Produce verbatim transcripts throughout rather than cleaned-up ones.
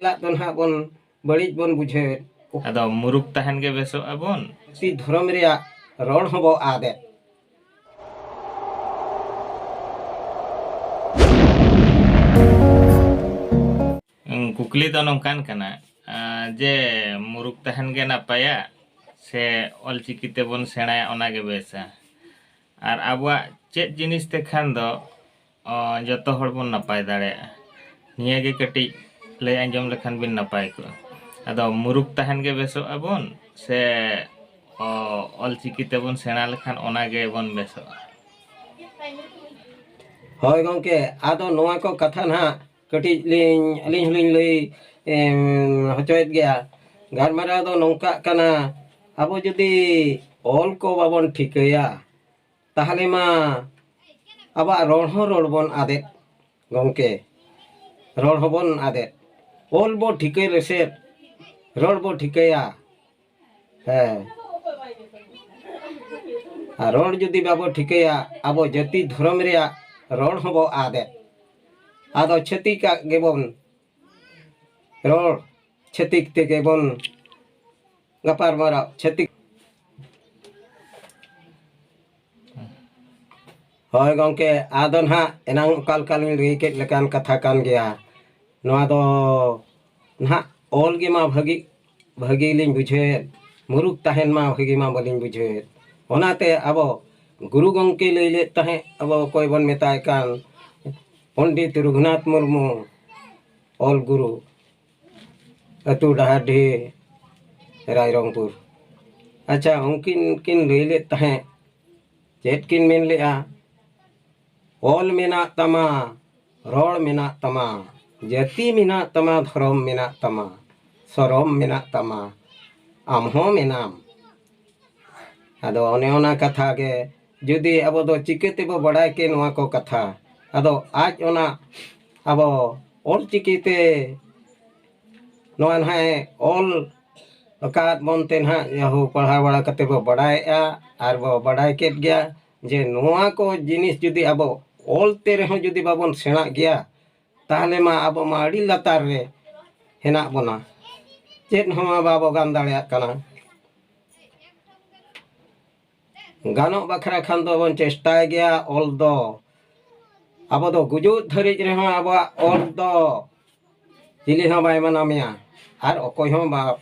ᱪᱟᱞᱟᱜ ᱫᱚ ᱱᱟᱦᱟᱜ ᱵᱚᱱ ᱵᱟᱹᱲᱤᱡ ᱵᱚᱱ ᱵᱩᱡᱷᱟᱹᱣᱮᱫ᱾ ᱟᱫᱚ ᱢᱩᱨᱩᱠ ᱛᱟᱦᱮᱱ ᱜᱮ ᱵᱮᱥᱚᱜ ᱟᱵᱚᱱ᱾ ᱡᱟᱹᱛᱤ ᱫᱷᱚᱨᱚᱢ ᱨᱮᱭᱟᱜ ᱨᱚᱲ ᱦᱚᱸᱵᱚ ᱟᱫᱮᱫ᱾ ᱩᱸ, ᱠᱩᱠᱞᱤ ᱫᱚ ᱱᱚᱝᱠᱟᱱ ᱠᱟᱱᱟ, ᱟᱸ, ᱡᱮ ᱢᱩᱨᱩᱠ ᱛᱟᱦᱮᱱ ᱜᱮ ᱱᱟᱯᱟᱭᱟ ᱥᱮ ᱚᱞᱪᱤᱠᱤ ᱛᱮᱵᱚᱱ ᱥᱮᱬᱟᱭᱟ, ᱚᱱᱟ ᱜᱮ ᱵᱮᱥᱟ? ᱟᱨ ᱟᱵᱚᱣᱟᱜ ᱪᱮᱫ ᱡᱤᱱᱤᱥ ᱛᱮᱠᱷᱟᱱ ᱫᱚ, ᱚ, ᱡᱚᱛᱚ ᱦᱚᱲ ᱵᱚᱱ ᱱᱟᱯᱟᱭ ᱫᱟᱲᱮᱭᱟᱜᱼᱟ? ᱱᱤᱭᱟᱹ ᱜᱮ ᱠᱟᱹᱴᱤᱡ ᱞᱟᱹᱭ ᱟᱸᱡᱚᱢ ᱞᱮᱠᱷᱟᱱ ᱵᱤᱱ ᱱᱟᱯᱟᱭ ᱠᱚᱜᱼᱟ᱾ ᱟᱫᱚ ᱢᱩᱨᱩᱠ ᱛᱟᱦᱮᱱ ᱜᱮ ᱵᱮᱥᱚᱜ ᱟᱵᱚᱱ ᱥᱮ, ᱚ, ᱚᱞᱪᱤᱠᱤ ᱛᱮᱵᱚᱱ ᱥᱮᱬᱟ ᱞᱮᱠᱷᱟᱱ ᱚᱱᱟ ᱜᱮᱵᱚᱱ ᱵᱮᱥᱚᱜᱼᱟ? ᱦᱳᱭ ᱜᱚᱢᱠᱮ, ᱟᱫᱚ ᱱᱚᱣᱟ ᱠᱚ ᱠᱟᱛᱷᱟ ᱱᱟᱦᱟᱜ ᱠᱟᱹᱴᱤᱡ ᱞᱤᱧ, ᱟᱹᱞᱤᱧ ᱦᱚᱸᱞᱤᱧ ᱞᱟᱹᱭ, ᱮᱢ, ᱦᱚᱪᱚᱭᱮᱫ ᱜᱮᱭᱟ᱾ ᱜᱟᱞᱢᱟᱨᱟᱣ ᱫᱚ ᱱᱚᱝᱠᱟᱜ ᱠᱟᱱᱟ, ᱟᱵᱚ ᱡᱩᱫᱤ ᱚᱞ ᱠᱚ ᱵᱟᱵᱚᱱ ᱴᱷᱤᱠᱟᱹᱭᱟ, ᱛᱟᱦᱚᱞᱮ ᱢᱟ ᱟᱵᱚᱣᱟᱜ ᱨᱚᱲ ᱦᱚᱸ ᱨᱚᱲ ᱵᱚᱱ ᱟᱫᱮᱫ ᱜᱚᱢᱠᱮ, ᱨᱚᱲ ᱦᱚᱸᱵᱚᱱ ᱟᱫᱮᱫ, ᱚᱞ ᱵᱚ ᱴᱷᱤᱠᱟᱹᱭ ᱨᱮᱥᱮᱫ, ᱨᱚᱲ ᱵᱚ ᱴᱷᱤᱠᱟᱹᱭᱟ᱾ ᱦᱮᱸ, ᱟᱨ ᱨᱚᱲ ᱡᱩᱫᱤ ᱵᱟᱵᱚ ᱴᱷᱤᱠᱟᱹᱭᱟ, ᱟᱵᱚ ᱡᱟᱹᱛᱤ ᱫᱷᱚᱨᱚᱢ ᱨᱮᱭᱟᱜ ᱨᱚᱲ ᱦᱚᱸᱵᱚ ᱟᱫᱮᱫ᱾ ᱟᱫᱚ ᱪᱷᱟᱹᱛᱤᱠᱟᱜ ᱜᱮᱵᱚᱱ ᱨᱚᱲ, ᱪᱷᱟᱹᱛᱤᱠ ᱛᱮᱜᱮ ᱵᱚᱱ ᱜᱟᱯᱟᱞᱢᱟᱨᱟᱣ, ᱪᱷᱟᱹᱛᱤᱠ᱾ ᱦᱳᱭ ᱜᱚᱢᱠᱮ, ᱟᱫᱚ ᱱᱟᱦᱟᱜ ᱮᱱᱟᱝ ᱚᱠᱟ ᱞᱮᱠᱟ ᱞᱤᱧ ᱞᱟᱹᱭ ᱠᱮᱫ ᱞᱮᱠᱟᱱ ᱠᱟᱛᱷᱟ ᱠᱟᱱ ᱜᱮᱭᱟ᱾ ᱱᱚᱣᱟ ᱫᱚ ᱱᱟᱦᱟᱜ ᱚᱞ ᱜᱮᱢᱟ ᱵᱷᱟᱹᱜᱤ, ᱵᱷᱟᱹᱜᱤ ᱞᱤᱧ ᱵᱩᱡᱷᱟᱹᱣᱮᱫ, ᱢᱩᱨᱩᱠ ᱛᱟᱦᱮᱱ ᱢᱟ ᱵᱷᱟᱹᱜᱤ ᱢᱟ ᱵᱟᱹᱞᱤᱧ ᱵᱩᱡᱷᱟᱹᱣᱮᱫ᱾ ᱚᱱᱟᱛᱮ ᱟᱵᱚ ᱜᱩᱨᱩ ᱜᱚᱢᱠᱮ ᱞᱟᱹᱭ ᱞᱮᱫ ᱛᱟᱦᱮᱸᱫ, ᱟᱵᱚ ᱚᱠᱚᱭ ᱵᱚᱱ ᱢᱮᱛᱟᱭ ᱠᱟᱱ, ᱯᱚᱱᱰᱤᱛ ᱨᱚᱜᱷᱩᱱᱟᱛᱷ ᱢᱩᱨᱢᱩ, ᱚᱞ ᱜᱩᱨᱩ, ᱟᱹᱛᱩ ᱰᱟᱦᱟᱨᱰᱤᱦᱤ, ᱨᱟᱭᱨᱚᱝᱯᱩᱨ᱾ ᱟᱪᱪᱷᱟ, ᱩᱱᱠᱤᱱ ᱠᱤᱱ ᱞᱟᱹᱭ ᱞᱮᱫ ᱛᱟᱦᱮᱸᱫ, ᱪᱮᱫ ᱠᱤᱱ ᱢᱮᱱ ᱞᱮᱫᱼᱟ? ᱚᱞ ᱢᱮᱱᱟᱜ ᱛᱟᱢᱟ, ᱨᱚᱲ ᱢᱮᱱᱟᱜ ᱛᱟᱢᱟ, ᱡᱟᱹᱛᱤ ᱢᱮᱱᱟᱜ ᱛᱟᱢᱟ, ᱫᱷᱚᱨᱚᱢ ᱢᱮᱱᱟᱜ ᱛᱟᱢᱟ, ᱥᱚᱨᱚᱢ ᱢᱮᱱᱟᱜ ᱛᱟᱢᱟ, ᱟᱢ ᱦᱚᱸ ᱢᱮᱱᱟᱢ᱾ ᱟᱫᱚ ᱚᱱᱮ ᱚᱱᱟ ᱠᱟᱛᱷᱟ ᱜᱮ, ᱡᱩᱫᱤ ᱟᱵᱚ ᱫᱚ ᱪᱤᱠᱟᱹ ᱛᱮᱵᱚ ᱵᱟᱲᱟᱭ ᱠᱮ ᱱᱚᱣᱟ ᱠᱚ ᱠᱟᱛᱷᱟ? ᱟᱫᱚ ᱟᱡ ᱚᱱᱟ ᱟᱵᱚ ᱚᱞ ᱪᱤᱠᱤ ᱛᱮ ᱱᱚᱣᱟ ᱱᱟᱦᱟᱜ ᱮ ᱚᱞ ᱟᱠᱟᱫ ᱵᱚᱱ ᱛᱮ ᱱᱟᱦᱟᱜ ᱡᱟᱦᱳ ᱯᱟᱲᱦᱟᱣ ᱵᱟᱲᱟ ᱠᱟᱛᱮ ᱵᱚ ᱵᱟᱲᱟᱭᱮᱜᱼᱟ ᱟᱨ ᱵᱚ ᱵᱟᱲᱟᱭ ᱠᱮᱫ ᱜᱮᱭᱟ ᱡᱮ ᱱᱚᱣᱟ ᱠᱚ ᱡᱤᱱᱤᱥ ᱡᱩᱫᱤ ᱟᱵᱚ ᱚᱞ ᱛᱮ ᱨᱮᱦᱚᱸ ᱡᱩᱫᱤ ᱵᱟᱵᱚᱱ ᱥᱮᱬᱟᱜ ᱜᱮᱭᱟ, ᱛᱟᱦᱚᱞᱮ ᱢᱟ ᱟᱵᱚ ᱢᱟ ᱟᱹᱰᱤ ᱞᱟᱛᱟᱨ ᱨᱮ ᱦᱮᱱᱟᱜ ᱵᱚᱱᱟ, ᱪᱮᱫ ᱦᱚᱸ ᱵᱟᱵᱚ ᱜᱟᱱ ᱫᱟᱲᱮᱭᱟᱜ ᱠᱟᱱᱟ᱾ ᱜᱟᱱᱚᱜ ᱵᱟᱠᱷᱨᱟ ᱠᱷᱟᱱ ᱫᱚᱵᱚᱱ ᱪᱮᱥᱴᱟᱭ ᱜᱮᱭᱟ ᱚᱞ ᱫᱚ᱾ ᱟᱵᱚ ᱫᱚ ᱜᱩᱡᱩᱜ ᱫᱷᱟᱹᱨᱤᱡ ᱨᱮᱦᱚᱸ ᱟᱵᱚᱣᱟᱜ ᱚᱞ ᱫᱚ ᱪᱤᱞᱤ ᱦᱚᱸ ᱵᱟᱭ ᱢᱟᱱᱟ ᱢᱮᱭᱟ ᱟᱨ ᱚᱠᱚᱭ ᱦᱚᱸ ᱵᱟ-,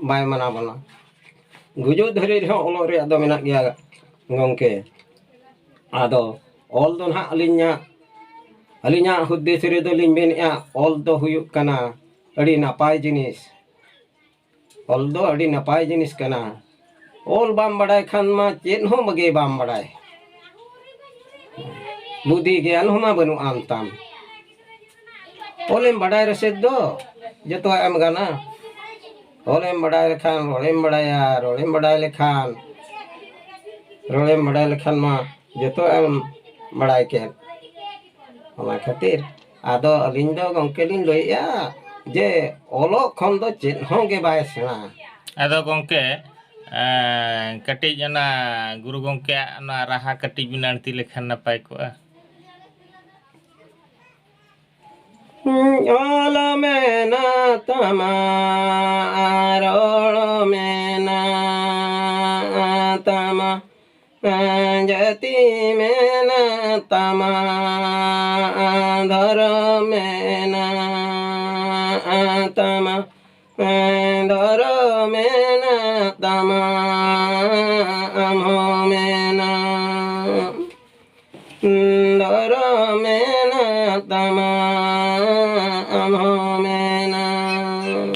ᱵᱟᱭ ᱢᱟᱱᱟ ᱵᱚᱱᱟ᱾ ᱜᱩᱡᱩᱜ ᱫᱷᱟᱹᱨᱤᱡ ᱨᱮᱦᱚᱸ ᱚᱞᱚᱜ ᱨᱮᱭᱟᱜ ᱫᱚ ᱢᱮᱱᱟᱜ ᱜᱮᱭᱟ ᱜᱚᱢᱠᱮ᱾ ᱟᱫᱚ ᱚᱞ ᱫᱚ ᱱᱟᱦᱟᱜ ᱟᱹᱞᱤᱧᱟᱜ, ᱟᱹᱞᱤᱧᱟᱜ ᱦᱩᱫᱤᱥ ᱨᱮᱫᱚ ᱞᱤᱧ ᱢᱮᱱᱮᱫᱼᱟ, ᱚᱞ ᱫᱚ ᱦᱩᱭᱩᱜ ᱠᱟᱱᱟ ᱟᱹᱰᱤ ᱱᱟᱯᱟᱭ ᱡᱤᱱᱤᱥ᱾ ᱚᱞ ᱫᱚ ᱟᱹᱰᱤ ᱱᱟᱯᱟᱭ ᱡᱤᱱᱤᱥ ᱠᱟᱱᱟ᱾ ᱚᱞ ᱵᱟᱢ ᱵᱟᱲᱟᱭ ᱠᱷᱟᱱ ᱢᱟ ᱪᱮᱫ ᱦᱚᱸ ᱵᱟᱜᱮ ᱵᱟᱢ ᱵᱟᱲᱟᱭ᱾ ᱵᱩᱫᱷᱤ ᱜᱮᱭᱟᱱ ᱦᱚᱸ ᱢᱟ ᱵᱟᱹᱱᱩᱜ ᱟᱱ ᱛᱟᱢ᱾ ᱚᱞᱮᱢ ᱵᱟᱰᱟᱭ ᱨᱮᱥᱮᱫ ᱫᱚ ᱡᱚᱛᱚᱣᱟᱜ ᱮᱢ ᱜᱟᱱᱟ᱾ ᱚᱞᱮᱢ ᱵᱟᱰᱟᱭ ᱞᱮᱠᱷᱟᱱ ᱨᱚᱲᱮᱢ ᱵᱟᱰᱟᱭᱟ, ᱨᱚᱲᱮᱢ ᱵᱟᱰᱟᱭ ᱞᱮᱠᱷᱟᱱ, ᱨᱚᱲᱮᱢ ᱵᱟᱰᱟᱭ ᱞᱮᱠᱷᱟᱱ ᱢᱟ ᱡᱚᱛᱚᱣᱟᱜ ᱮᱢ ᱵᱟᱰᱟᱭ ᱠᱮᱫ᱾ ᱚᱱᱟ ᱠᱷᱟᱹᱛᱤᱨ ᱟᱫᱚ ᱟᱹᱞᱤᱧ ᱫᱚ ᱜᱚᱢᱠᱮ ᱞᱤᱧ ᱞᱟᱹᱭᱮᱫᱼᱟ ᱡᱮ ᱚᱞᱚᱜ ᱠᱷᱚᱱ ᱫᱚ ᱪᱮᱫ ᱦᱚᱸ ᱜᱮ ᱵᱟᱭ ᱥᱮᱬᱟ᱾ ᱟᱫᱚ ᱜᱚᱢᱠᱮ, ᱮᱸ, ᱠᱟᱹᱴᱤᱡ ᱚᱱᱟ ᱜᱩᱨᱩ ᱜᱚᱢᱠᱮᱭᱟᱜ ᱚᱱᱟ ᱨᱟᱦᱟ ᱠᱟᱹᱴᱤᱡ ᱵᱤᱱ ᱟᱬᱛᱤ ᱞᱮᱠᱷᱟᱱ ᱱᱟᱯᱟᱭ ᱠᱚᱜᱼᱟ᱾ ᱚᱞ ᱢᱮᱱᱟᱜ ᱛᱟᱢᱟ, ᱨᱚᱲ ᱢᱮᱱᱟᱜ ᱛᱟᱢᱟ, ᱡᱟᱹᱛᱤ ᱢᱮᱱᱟᱜ ᱛᱟᱢᱟ, ᱫᱷᱚᱨᱚᱢ ᱢᱮᱱᱟᱜ ᱛᱟᱢᱟ, ᱫᱷᱚᱨᱚᱢ ᱢᱮᱱᱟᱜ ᱛᱟᱢᱟ, ᱟᱢ ᱦᱚᱸ ᱢᱮᱱᱟᱢ᱾ ᱫᱷᱚᱨᱚᱢ ᱢᱮᱱᱟᱜ ᱛᱟᱢᱟ, ᱟᱢ ᱦᱚᱸ ᱢᱮᱱᱟᱢ᱾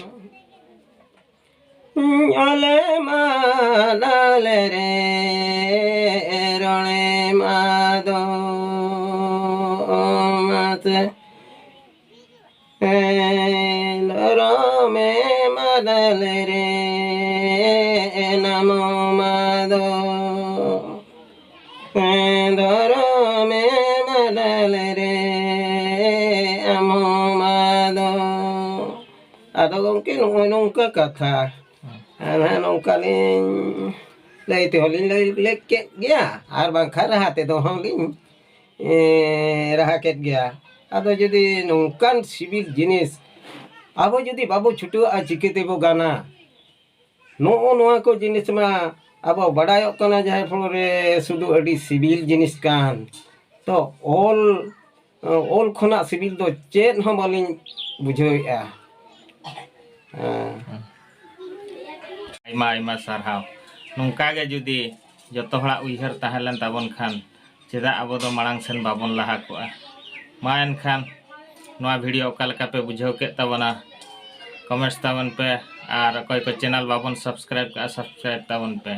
ᱚᱞᱮᱢ ᱟᱫ ᱞᱮᱨᱮ, ᱨᱚᱲᱮᱢ ᱟᱫᱚᱜ ᱢᱟᱥᱮ᱾ ᱫᱷᱚᱨᱚᱢᱮᱢ ᱟᱫ ᱞᱮᱨᱮ, ᱱᱟᱢ ᱦᱚᱸᱢ ᱟᱫᱚᱜ᱾ ᱫᱷᱚᱨᱚᱢᱮᱢ ᱟᱫ ᱞᱮᱨᱮ, ᱟᱢ ᱦᱚᱸᱢ ᱟᱫᱚᱜ᱾ ᱟᱫᱚ ᱜᱚᱢᱠᱮ, ᱱᱚᱜᱼᱚᱭ ᱱᱚᱝᱠᱟ ᱠᱟᱛᱷᱟ᱾ ᱟᱨ ᱱᱟᱦᱟᱜ ᱱᱚᱝᱠᱟ ᱞᱤᱧ ᱞᱟᱹᱭ ᱛᱮᱦᱚᱸ ᱞᱤᱧ ᱞᱟᱹᱭ ᱞᱮᱫ ᱠᱮᱫ ᱜᱮᱭᱟ, ᱟᱨ ᱵᱟᱝᱠᱷᱟᱱ ᱨᱟᱦᱟ ᱛᱮᱫᱚ ᱦᱚᱸ ᱞᱤᱧ, ᱮ, ᱨᱟᱦᱟ ᱠᱮᱫ ᱜᱮᱭᱟ᱾ ᱟᱫᱚ ᱡᱩᱫᱤ ᱱᱚᱝᱠᱟᱱ ᱥᱤᱵᱤᱞ ᱡᱤᱱᱤᱥ ᱟᱵᱚ ᱡᱩᱫᱤ ᱵᱟᱵᱚ ᱪᱷᱩᱴᱟᱹᱜᱼᱟ, ᱪᱤᱠᱟᱹ ᱛᱮᱵᱚ ᱜᱟᱱᱟ? ᱱᱚᱜᱼᱚ ᱱᱚᱣᱟ ᱠᱚ ᱡᱤᱱᱤᱥ ᱢᱟ ᱟᱵᱚ ᱵᱟᱰᱟᱭᱚᱜ ᱠᱟᱱᱟ, ᱡᱟᱦᱟᱸ ᱯᱷᱚᱞᱚ ᱨᱮ ᱥᱩᱫᱷᱩ ᱟᱹᱰᱤ ᱥᱤᱵᱤᱞ ᱡᱤᱱᱤᱥ ᱠᱟᱱ᱾ ᱛᱚ ᱚᱞ, ᱚᱞ ᱠᱷᱚᱱᱟᱜ ᱥᱤᱵᱤᱞ ᱫᱚ ᱪᱮᱫ ᱦᱚᱸ ᱵᱟᱹᱞᱤᱧ ᱵᱩᱡᱷᱟᱹᱣᱮᱫᱼᱟ᱾ ᱦᱮᱸ᱾ ᱟᱭᱢᱟ ᱟᱭᱢᱟ ᱥᱟᱨᱦᱟᱣ᱾ ᱱᱚᱝᱠᱟ ᱜᱮ ᱡᱩᱫᱤ ᱡᱚᱛᱚ ᱦᱚᱲᱟᱜ ᱩᱭᱦᱟᱹᱨ ᱛᱟᱦᱮᱸ ᱞᱮᱱ ᱛᱟᱵᱚᱱ ᱠᱷᱟᱱ, ᱪᱮᱫᱟᱜ ᱟᱵᱚ ᱫᱚ ᱢᱟᱲᱟᱝ ᱥᱮᱱ ᱵᱟᱵᱚᱱ ᱞᱟᱦᱟ ᱠᱚᱜᱼᱟ? ᱢᱟ ᱮᱱᱠᱷᱟᱱ, ᱱᱚᱣᱟ ᱵᱷᱤᱰᱤᱭᱳ ᱚᱠᱟ ᱞᱮᱠᱟ ᱯᱮ ᱵᱩᱡᱷᱟᱹᱣ ᱠᱮᱫ ᱛᱟᱵᱚᱱᱟ, ᱠᱚᱢᱮᱱᱴᱥ ᱛᱟᱵᱚᱱ ᱯᱮ᱾ ᱟᱨ ᱚᱠᱚᱭ ᱠᱚ ᱪᱮᱱᱮᱞ ᱵᱟᱵᱚᱱ ᱥᱟᱵᱥᱠᱨᱟᱭᱤᱵ ᱠᱟᱜᱼᱟ, ᱥᱟᱵᱥᱠᱨᱟᱭᱤᱵ ᱛᱟᱵᱚᱱ ᱯᱮ᱾